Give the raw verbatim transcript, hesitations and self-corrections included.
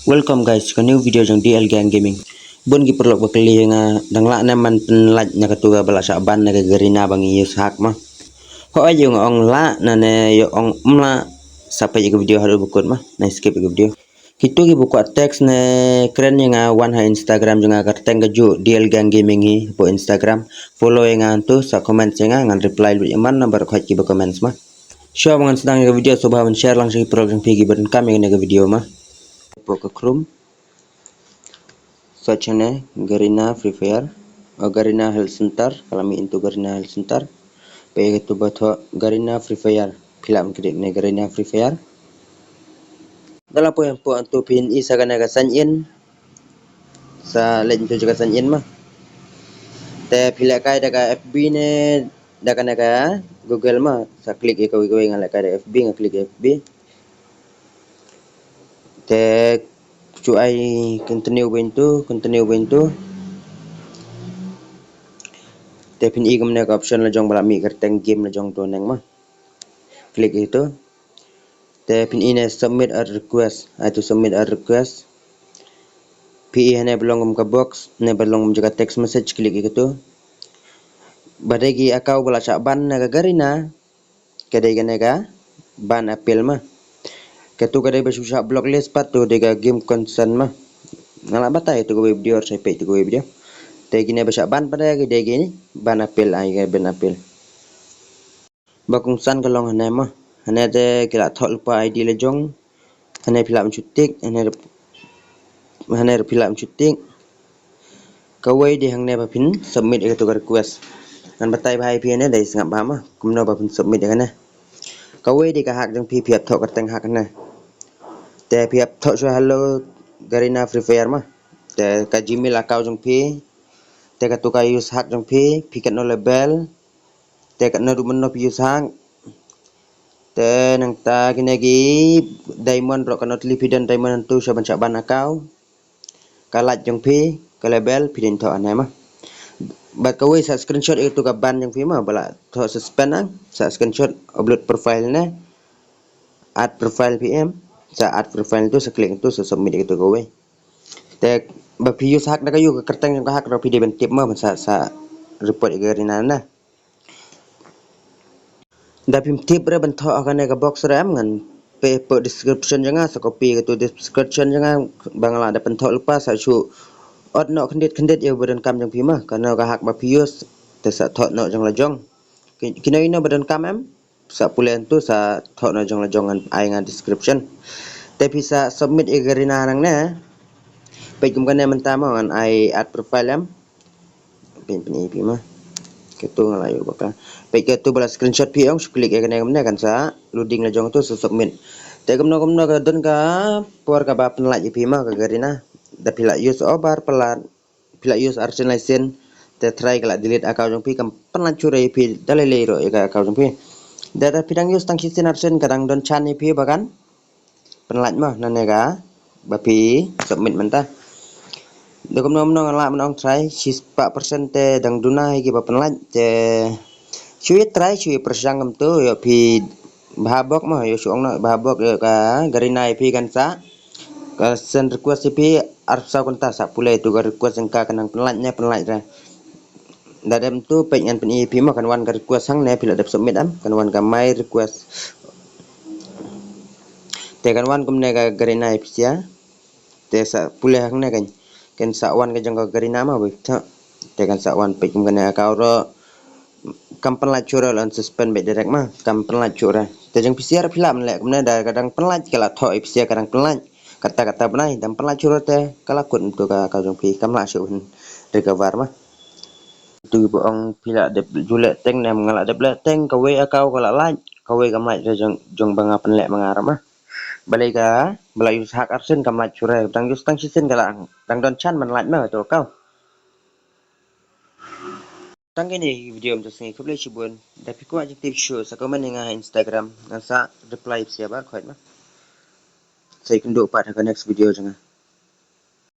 Welcome guys, ka new video jong D L Gang Gaming. Bun ki paralok ba kylli ïa nga, dang lah ne em ban pynlait na katu kaba la shah ban na ka Garena ba ngi use hack ma. Hooid, ïa nga ong lah, nane ïa ong ym lah. Sa peit ïa ka video haduh ba kut ma. Nai skip ïa ka video. Kitu kiba kwah text ne kren ïa nga, wan ha Instagram jong nga, ka kyrteng kajuh D L Gang Gaming hi hapoh Instagram. Follow ïa nga hangtu, sa comment ïa nga, ngan reply lut ïa man namar khoit kiba comments ma. Shuwa ba ngan sdang ïa ka video, sngewbha ban share lang sha ki paralok jong phi kiba donkam ïa kane ka video ma. Hapoh ka Chrome, search hangne Garena Free Fire, o Garena Help Center, ka la mih into Garena Help Center. Peit ïa katu ba thoh Garena Free Fire. Phi lah ban click ne Garena Free Fire. Da la poi hapoh hangtu phin i sa kane ka sign in. Sa leit into jaka sign in ma. Te phi lehkai da ka F B ne da kane ka Google ma. Sa click ïa kawei kawei, nga lehkai da F B, nga click F B. Te shu ai continue bynta, continue bynta. Te phin i kumne ka option la jong ba la mih kyrteng game la jong tu neng ma. Click ïa katu. Te phin i ne submit ad request. Ai tu submit ad request. Phi i hangne ba long kum ka box, ne ba long kum jaka text message, click ïa katu. Ba dei ki account ba la shah ban na ka Garena, ka dei kane ka ban appeal ma. Katu ka dei ba shu shah blocklist pat, tu dei ka game concern ma. Nga la batai tu kawei video, sa peit tu kawei video. Te kine ba shah ban pat, ki dei kine ban appeal, ai ka ban appeal. Ba kongsan ka long hangne ma. Hangne te ki la thoh lypa I D la jong. Hangne phi lah ban shu tick, hangne, hangne phi lah ban shu tick. Kawei dei hangne ba phin submit ïa katu ka request. Ngan batai bha ïa phi hangne, dei sngap bha ma kumno ba phin submit ïa kane. Kawei dei ka hack jong phi, phi hap thoh kyrteng hack hangne. Te phi hap thoh shuwa hello Garena Free Fire ma. Te ka Gmail account jong phi. Te katu ka use hack jong phi, phi katno level. Te katno ruh mynno phi use hack. Te nangta kine ki diamond, baroh katno tylli phi don diamond hangtu shuwa ban shah ban account. Ka lait jong phi, ka level, phi dei ban thoh hangne ma. Bad kawei sa screenshot ïa katu ka ban jong phi ma, ba la thoh suspend ang, sa screenshot upload profile ne. Add profile phi em, sa add profile tu, sa click tu, sa submit ïa katu kawei. Te ba phi use hack da ka ïu ka kyrteng jong ka hack ruh phi dei ban tip ma, ban sa, sa report ïa ka Garena na. Da phim tip re ban thoh ha kane ka box re em, ngan pynpoi description jong nga, sa copy katu description jong nga ba nga la dep pynthoh lypa, sa shu ot noh khyndiat khyndiat ïa uba donkam jong phi ma, kano ka hack ba phi use, te sa thoh noh jong la jong. Ki, kino kino ba donkam em, sa pule hangtu, sa thoh noh jong la jong, ngan ai nga description. Te phi sa submit ïa ka Garena nangne. Peit kum kane mynta mo, ngan ai add profile em. Pyn, pyn-i phi ma. Katu nga la ïoh bakla. Peit katu ba la screenshot phi ong, shu click ïa kane kumne kan sa loading la jong tu, sa submit. Te kumno kumno ka don ka por kaba pynlait ïa phi ma ka Garena. Da phi la use over palat, phi la use arsien laisien. Te trai ka la delete account jong phi, kam pynlait shuh re ïa phi da lei lei ruh ïa ka account jong phi. Da, da phi dang use tang shisien arsien, ka dang don chance ïa phi ba kan pynlait ma, nane ka ba phi submit mynta. Da kumno kumno ngan lah ban ong trai, shispah percent te dang duna hi kiba pynlait, te shu ïa trai, shu ïa pyrshang kumtu, ïoh phi bha bok ma, ïoh shu ong noh bha bok, ïoh ka Garena ïa phi kan sa, ka send request ïa phi arphew saw kynta, sa pule tu ka request jong ka kan nang pynlait ne pynlait re. Da dep tu peit ngan pyn-i phi ma, kan wan ka request hangne, phi la dep submit em, kan wan ka my request. Te kan wan kumne ka Garena ïa phi sha. Te sa pule hangne kan, kan sa wan ka jong ka Garena ma, beit tha. Te kan sa wan, peit kum kane account ruh kam pynlait shuh re, la suspend beit direct ma, kam pynlait shuh re. Te jong phi sha ruh phi lah ban leh kumne, da ka dang pynlait ka la thoh ïa phi sha ka dang pynlait. Kata kata bnai dang pynlait shuh re te ka la kut, tu ka account jong phi kam lah shuh ban recover ma. Tu ba ong phi la dep ju leh teng ne em, nga la dep leh teng, kawei account ka la lait, kawei kam lait re, jong, jong ba nga pynleh ma nga ruh ma. Balei ka ba la use hack arsien kam lait shuh re, dang use tang shisien ka la, dang don chance ban lait ma tu account. Tang kine ki video mynta ka sngi, khublei shibun. Da phi kwah jingtip shuh, sa comment ïa nga ha Instagram, ngan sa reply phi sha baroh khoit ma. Sa ïakynduh pat ha ka next video jong nga.